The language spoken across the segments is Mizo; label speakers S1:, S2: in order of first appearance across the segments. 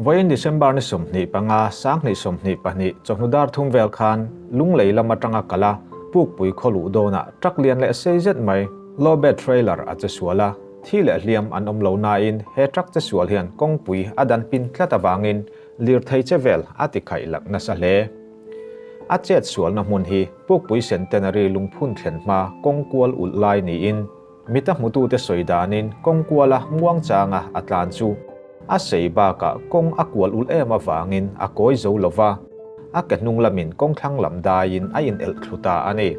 S1: Vawiin December ni 25, 2022 chawhnu dar thum vel khan Lunglei lam atanga kal a, Pukpui khaw luh dawnah truck lian leh sei zet mai lowbed trailer a che sual a, thi leh hliam an awm lo nain he truck che sual hian kawngpui a dan pin tlat avangin lirthei che vel a ti khaih lak nasa hle. A chet sualna hmun hi Pukpui Centenary lungphun thlen hma kawng kual ulh lai niin Mita hmutute sawi danin kawng kuala muangchanga a tlan chu a sei bakah kawng a kual ulh em avangin a kawi zo lo va, a ke hnung lamin kawng thlang lam daiin a inelh thlu ta a ni.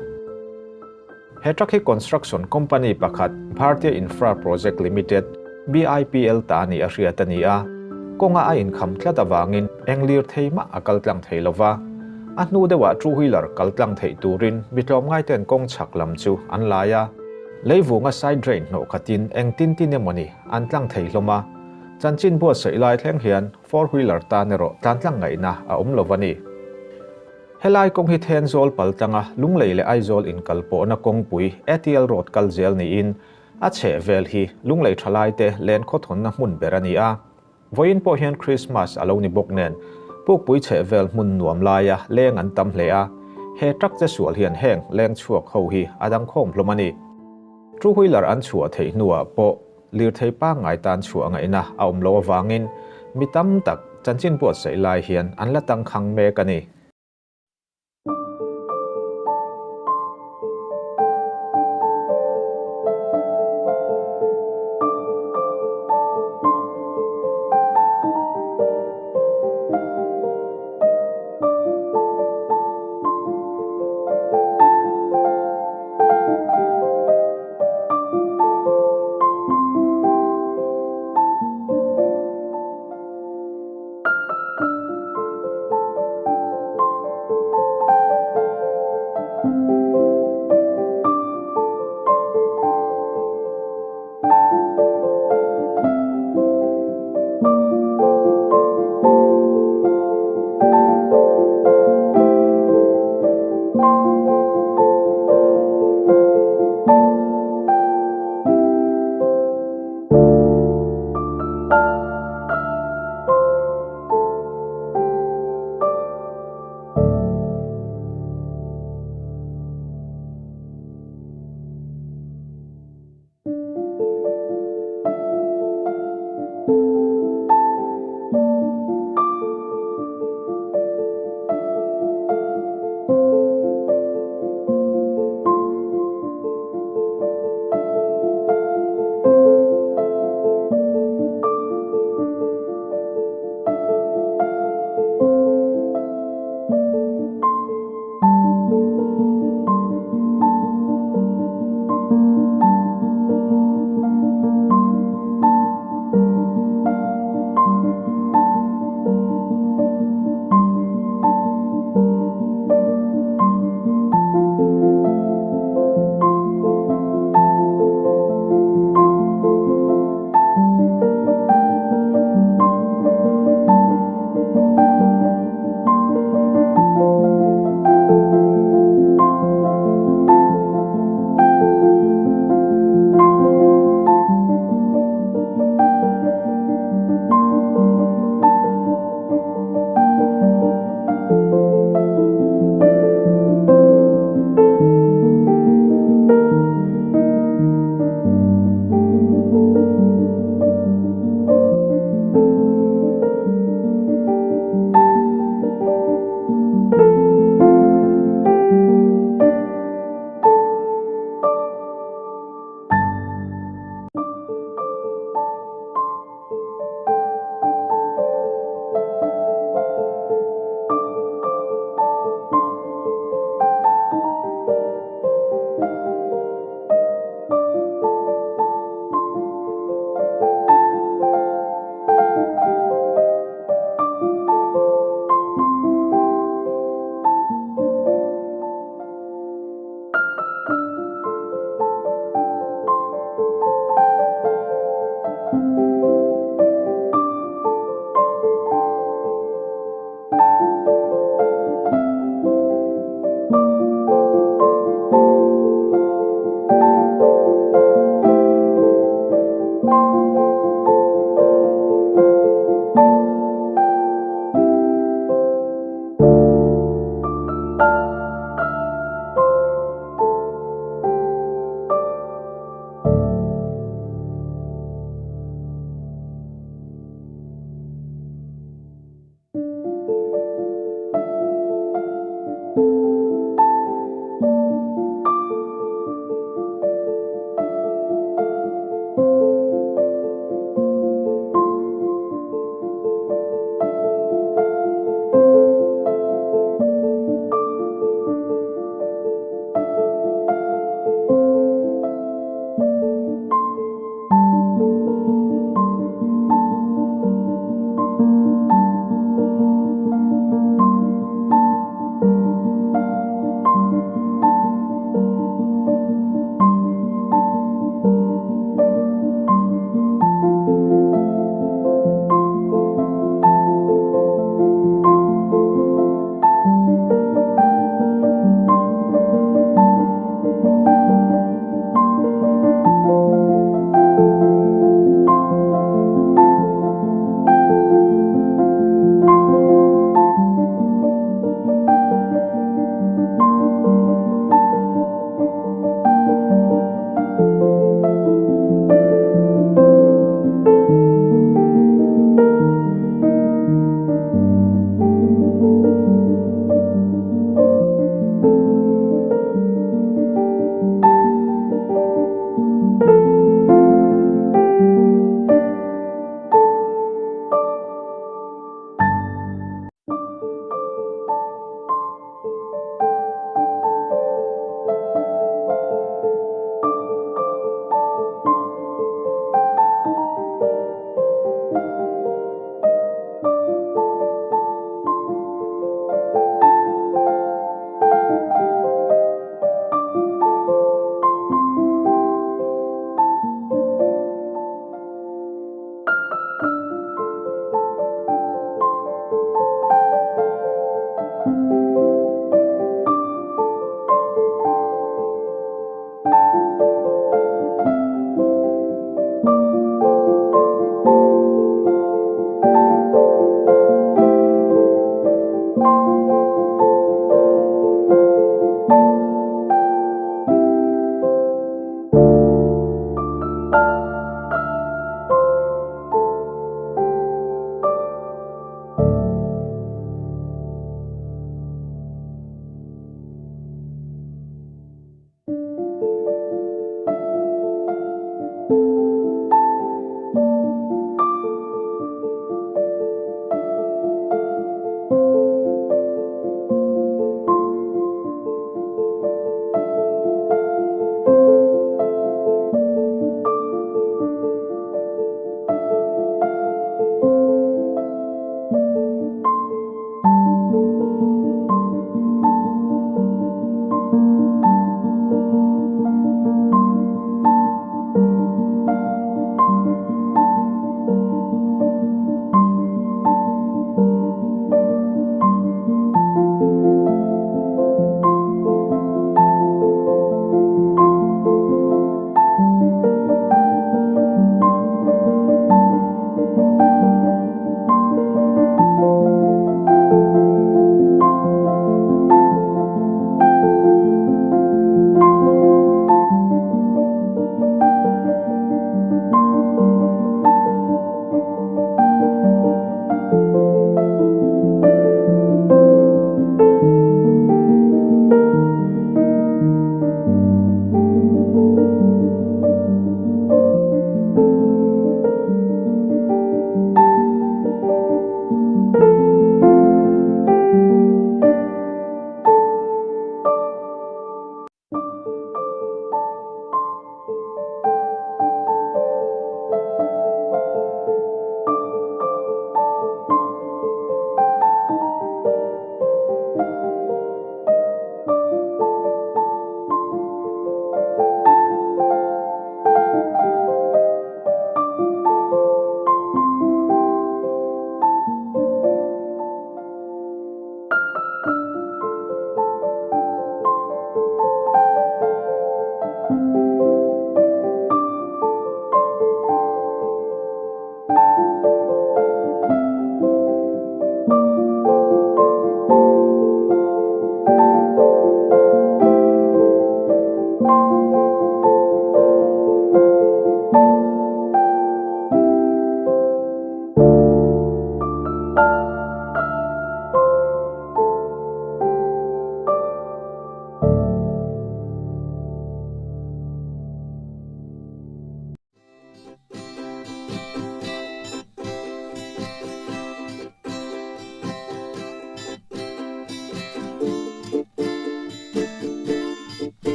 S1: He truck hi construction company pakhat Bhartiya Infra Project Limited, BIPL, ta nih a hriat a ni a, kawnga a inkham tlat avangin eng lirthei mah a kal tlang thei lo va. A hnu deuhah two wheeler kal tlang theih turin mi tlawmngaiten kawng chhak lam chu an lai a. Leivunga side drain hnawh khatin eng tin tin emawni an tlang thei hlawm a, chanchin buatsaih lai thleng hian four wheeler tan erawh tlan tlang ngaihna a awm lo a ni. Helai kawng hi Thenzawl pal tlanga Lunglei leh Aizawl inkal pawhna kawngpui ATL road kal zel niin a chheh vel hi Lunglei thalaite len khawthawnna hmun ber a ni a. Vawiin pawh hian Krismas a lo ni bawk nen, Pukpui chheh vel hmun nuam laia leng an tam hle a, he truck che sual hian heng leng chhuak ho hi a dang khawm hlawm a ni. Two wheeler an chhuah theih hnuah pawh lirthei pangngai tan chhuah ngaihna a awm loh avangin mi tam tak chanchin buatsaih lai hian an la tangkhang mek a ni.